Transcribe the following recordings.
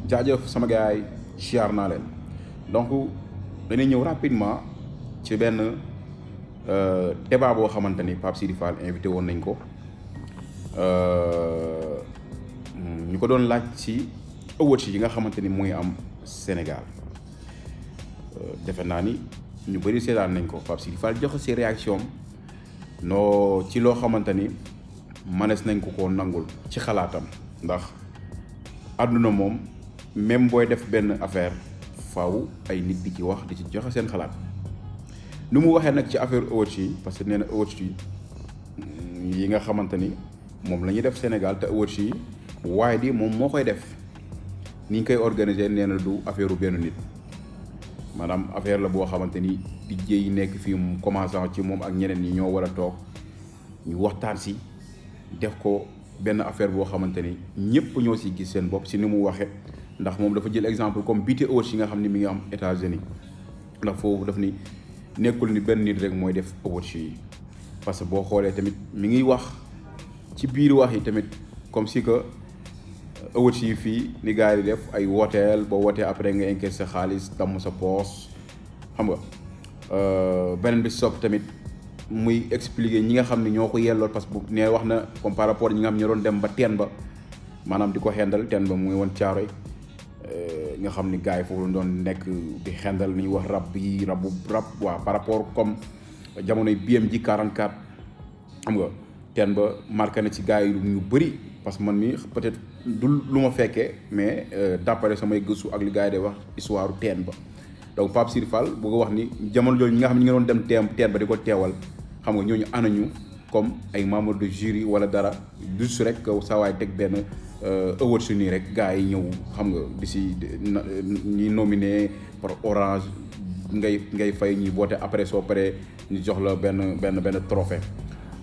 jaajëf sama gars yi siyaar naa leen donc dañuy ñëw rapidement ci benn débat boo xamante ni Pape Sidy Fall invité woon nañ ko ñu ko doon laaj ci awards yi nga xamante ni muy am Sénégal defe naa ni ñu bëri seetaan nañ ko Pape Sidy Fall joxe ci réaction noo ci loo xamante ni manees nañ ko nangul ci xalaatam ndax àdduna moom même booy def benn affaire faaw ay nit di ci wax di ci joxe seen xalaat nu mu waxee nag ci affaire awards yi parce que nee na awards yi nga xamante ni moom la ñuy def Sénégal te awards yi waaye di moom moo koy def ni ñu koy organiser nee na du affaire u benn nit maanaam affaire la boo xamante ni DJ yi nekk fii mu commençant ci moom ak ñeneen ñi ñoo war a toog ñu waxtaan si def ko benn affaire boo xamante ni ñëpp ñoo si gis seen bopp si ni mu waxee ndax moom dafa jël exemple comme BET Awards yi nga xam ni mi ngi am États-Unis ndax foofu daf ni nekkul ni benn nit rek mooy def awards yi parce que boo xoolee tamit mi ngi wax ci biir wax yi tamit comme si que awards yi fii ni gars yi def ay wooteel ba wootee après nga encaisse sa xaalis damm sa poos xam nga beneen bi sopp tamit muy expliquer ñi nga xam ne ñoo ko yellool parce que bu nee wax na comme par rapport ñi nga xam ñoo doon dem ba teen ba maanaam di ko xendal teen ba muy woon Thiaroye nga xam ni gars yi foofu la doon nekk di xendal ni wax rab waaw par rapport comme jamonoy BMG 44 xam nga teen ba marqué na ci gars yi ñu bëri parce que man mi peut-être du lu ma fekkee mais d'après samay gëstu ak li gars yi day wax histoire teen ba donc Pape Sidy Fall bu ko wax ni jamono jooju ñi nga xam ne ñi nga doon dem teen ba di ko teewal xam nga ñooñu anañu comme ay membre de jury wala dara juste rek saa waay teg benn awards nii rek gars yi ñëw xam nga di si ñi nominé par orange ngay fay ñuy voté après soo paree ñu jox la benn trophée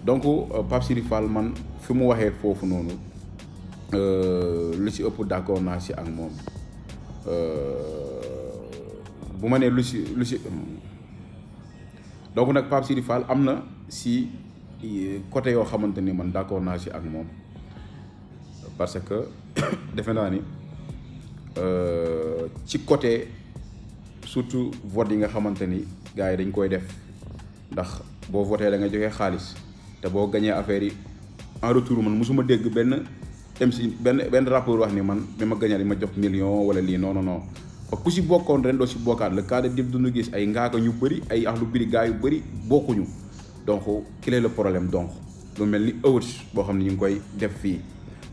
donc Pape Sidy Fall man fi mu waxee foofu noonu lu si ëpp d'accord naa si ak moom bu ma nee lu si donc nag Pape Sidy Fall am na si côté yoo xamante ni man d'accord naa si ak moom parce que defe naa ni ci côté surtout vote yi nga xamante ni gars yi dañ koy def ndax boo voté da nga joxe xaalis te boo gañee affaire yi en retour man mosuma dégg benn MC benn rapport wax ni man bi ma gañee li ma jox million wala lii non ku si bokkoon ren doo si bokkaat le cas de Dip duñu gis ay ngaaka ñu bëri ay axlu biri gars yu bëri bokkuñu donc quel est le problème donc lu mel ni awards boo xam ne ñu ngi koy def fii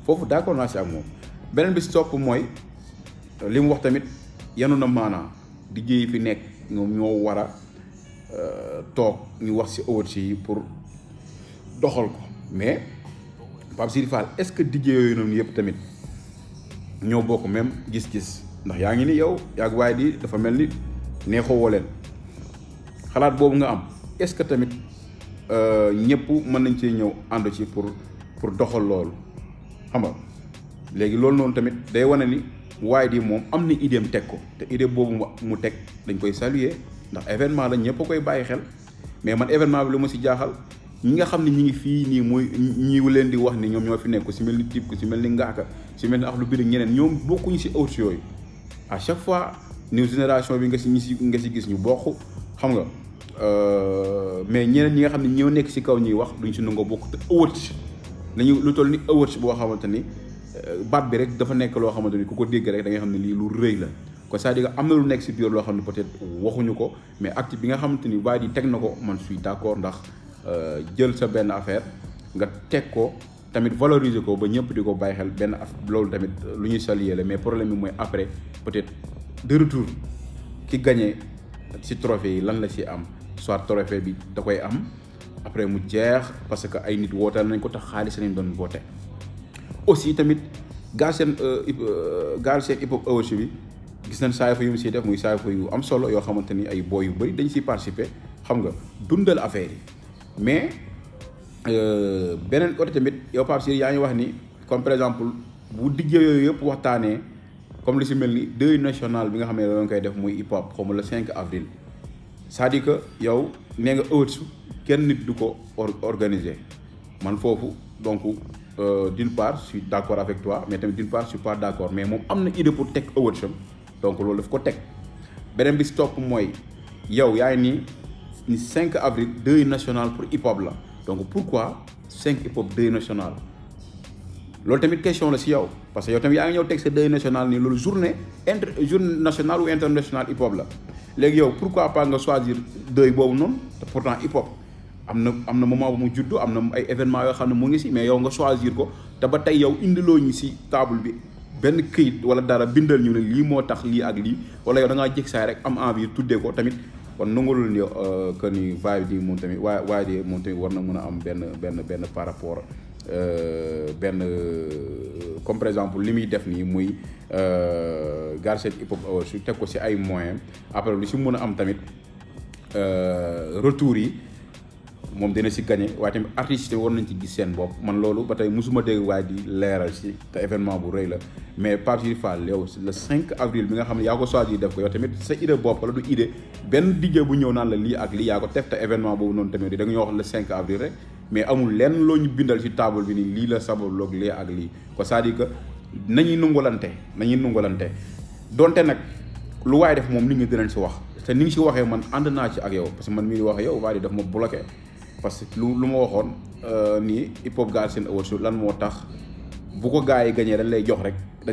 foofu d'accord naa si ak moom beneen bi si topp mooy li mu wax tamit yanu na maanaa DJ yi fi nekk ñoom ñoo war a toog ñu wax si awards yi pour doxal ko mais Pape Sidy Fall est-ce que DJ yooyu noonu yëpp tamit ñoo bokk même gis-gis ndax yaa ngi ni yow yaag waaye di dafa mel ni neexoo woo leen xalaat boobu nga am est-ce que tamit ñëpp mën nañ cee ñëw ànd ci pour doxal loolu xam nga léegi loolu noonu tamit day wane ni waaye di moom am na idéem teg ko te idée boobu mu teg dañ koy saluer ndax événement la ñëpp a koy bàyyi xel mais man événement bi lu ma si jaaxal ñi nga xam ne ñi ngi fii nii muy ñi leen di wax ni ñoom ñoo fi nekk ku si mel ni Dip ku si mel ni Ngaaka si mel ni Akhlou Brick ñeneen ñoom bokkuñu si awards yooyu à chaque fois new génération bi nga si gis ñu bokk xam nga mais ñeneen ñi nga xam ne ñoo nekk si kaw ñuy wax duñ si nangoo bokk te awards nañu lu toll ni awards boo xamante ni baat bi rek dafa nekk loo xamante ni ku ko dégg rek da nga xam ne lii lu rëy la ko c'est-à-dire am na lu nekk si biir loo xam ne peut-être waxuñu ko mais acte bi nga xamante ni waaye di teg na ko man suis d'accord ndax jël sa benn affaire nga teg ko tamit valoriser ko ba ñëpp di ko bàyyi xel benn loolu tamit lu ñuy saluer la mais problème bi mooy après peut-être de retour ki gagné ci trophée yi lan la ci am soit trophée bi da koy am après mu jeex parce que ay nit wooteel nañ ko tax xaalis lañ doon woote. aussi tamit Galsen Hip Hop Awards bi gis nañ saay fa yu mu siy def muy saay fa yu am solo yoo xamante ni ay boy yu bëri dañ siy participer xam nga dundal affaire yi mais. beneen côté tamit yow Pape Sidy yaa ngi wax ni comme par exemple bu DJ yooyu yëpp waxtaanee comme li si mel ni deuil national bi nga xam ne da koy def muy hip hop xaw ma le 5 avril c'est-à-dire que yow nee nga awards kenn nit du ko organiser man foofu donc d'une part je suis d'accord avec toi mais tamit d'une part je suis pas d'accord mais moom am na idée pour teg awards am donc loolu daf ko teg beneen bi si topp mooy yow yaa ngi ni 5 avril deuil national pour hip hop la donc pourquoi 5 hip hop deuil national loolu tamit question la si yow parce que yow tamit yaa ngi ñëw teg sa deuil national nii loolu journée nationale ou internationale hip hop la léegi yow pourquoi pas nga choisir deuil boobu noonu te pourtant hip hop am na moment bu mu juddu am na ay événements yoo xam ne mu ngi si mais yow nga choisir ko te ba tey yow indiloo ñu si table bi benn këyit wala dara bindal ñu ne lii moo tax lii ak lii wala yow da ngaa jékki saay rek am envie tuddee ko tamit kon nangulul ni que ni vibe di moom tamit waaye di moom tamit war na mën a am benn par rapport benn comme par exemple li muy def nii muy Galsen Hip Hop Awards su teg ko si ay moyens après lu si mën a am tamit retour yi moom dina si gagné waaye tamit artistes war nañ ci gis seen bopp man loolu ba tey mosuma dégg waaye di leeral si te événement bu rëy la mais Pape Sidy Fall yow le 5 avril bi nga xam ne yaa ko choisir def ko yow tamit sa idée bopp la du idée benn DJ bu ñëw naan la lii ak lii yaa ko def te événement boobu noonu tamit da nga ñoo wax le 5 avril rek mais amul lenn loo ñu bindal si table bi nii lii la sababloog lii ak lii ko c'est-à-dire que nañuy nungulante donte nag lu waaye def moom nit ñi dinañ si wax te ni nga si waxee man ànd naa ci ak yow parce que man mii di wax yow waa di daf ma bloqué parce que lu ma waxoon nii hip hop Galsen Awards lan moo tax bu ko gars yi gagné dañ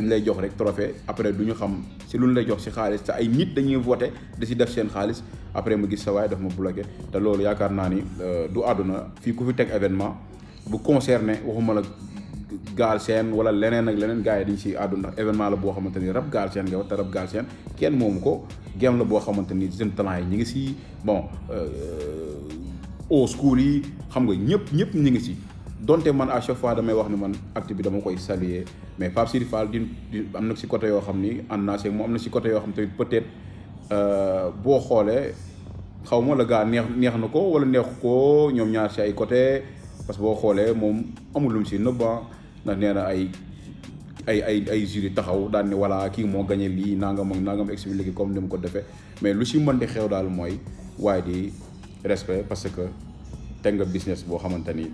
lay jox rek trophée après du ñu xam si lu ñu lay jox si xaalis te ay nit dañuy voté da si def seen xaalis après ma gis sa waaye daf ma bloqué te loolu yaakaar naa ni du àdduna fii ku fi teg événement bu concerné waxuma la Galsen wala leneen ak leneen gars yi dañ si àdduna événement la boo xamante ni rap Galsen nga wax te rap Galsen kenn moomu ko game la boo xamante ni jeune talent yi ñu ngi si bon au school yi xam nga ñëpp ñu ngi si donte man à chaque fois damay wax ni man acte bi dama koy saluer mais Pape Sidy Fall di am na si côté yoo xam ni ànd naa si moom am na si côté yoo xam tamit peut-être boo xoolee xaw ma la gaa neex na ko wala neexu ko ñoom ñaar si ay côté parce que boo xoolee moom amul lu mu si nëbba ndax nee na ay jury taxaw daal ni voilà kii moo gagné lii nangam expliqué comme ni mu ko defee mais lu si mën di xew daal mooy waaye di respect parce que teg nga business boo xamante ni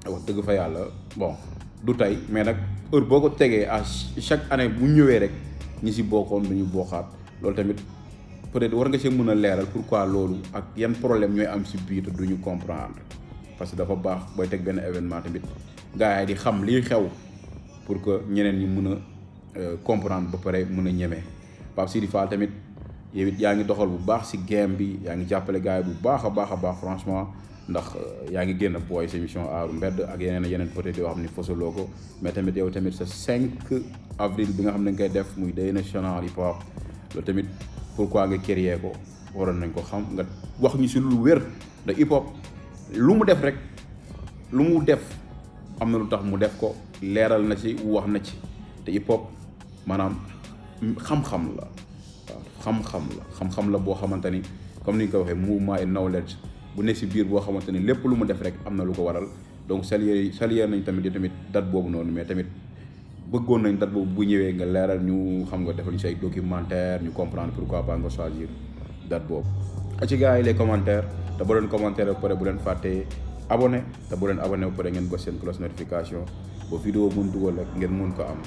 wax dëgg fa yàlla bon du tey mais nag heure boo ko tegee à chaque année bu ñëwee rek ñi si bokkoon duñu bokkaat loolu tamit peut-être war nga see mën a leeral pourquoi loolu ak yan problème ñooy am si biir te duñu comprendre parce que dafa baax booy teg benn événement tamit gars yi di xam lii xew pour que ñeneen ñi mën a comprendre ba pare mën a ñeme Pape Sidy Fall tamit yow it yaa ngi doxal bu baax si game bi yaa ngi jàppale gars yi bu baax a baax franchement ndax yaa ngi génn booy sa émission aaru mbedd ak yeneen peut-être yoo xam ni fosaloo ko mais tamit yow tamit sa 5 avril bi nga xam ne nga koy def muy day national hip hop loolu tamit pourquoi nga créer ko waroon nañ ko xam nga wax ñu si lu wér da hip hop lu mu def rek lu mu def am na lu tax mu def ko leeral na ci wax na ci te hip hop maanaam xam-xam la xam-xam la boo xamante ni comme ni nga ko waxee mouvement et knowledge bu ne si biir boo xamante ni lépp lu mu def rek am na lu ko waral donc saluer nañ tamit date boobu noonu mais tamit bëggoon nañ date boobu bu ñëwee nga leeral ñu xam nga defal ñu say documentaire ñu comprendre pourquoi pas nga choisir date boobu. ci gars yi les commentaires te bu leen commentaire ba pare bu leen fàttee abonné te bu leen abonné ba pare ngeen bës seen cloche notification ba vidéo mun dugal rek ngeen mun ko am.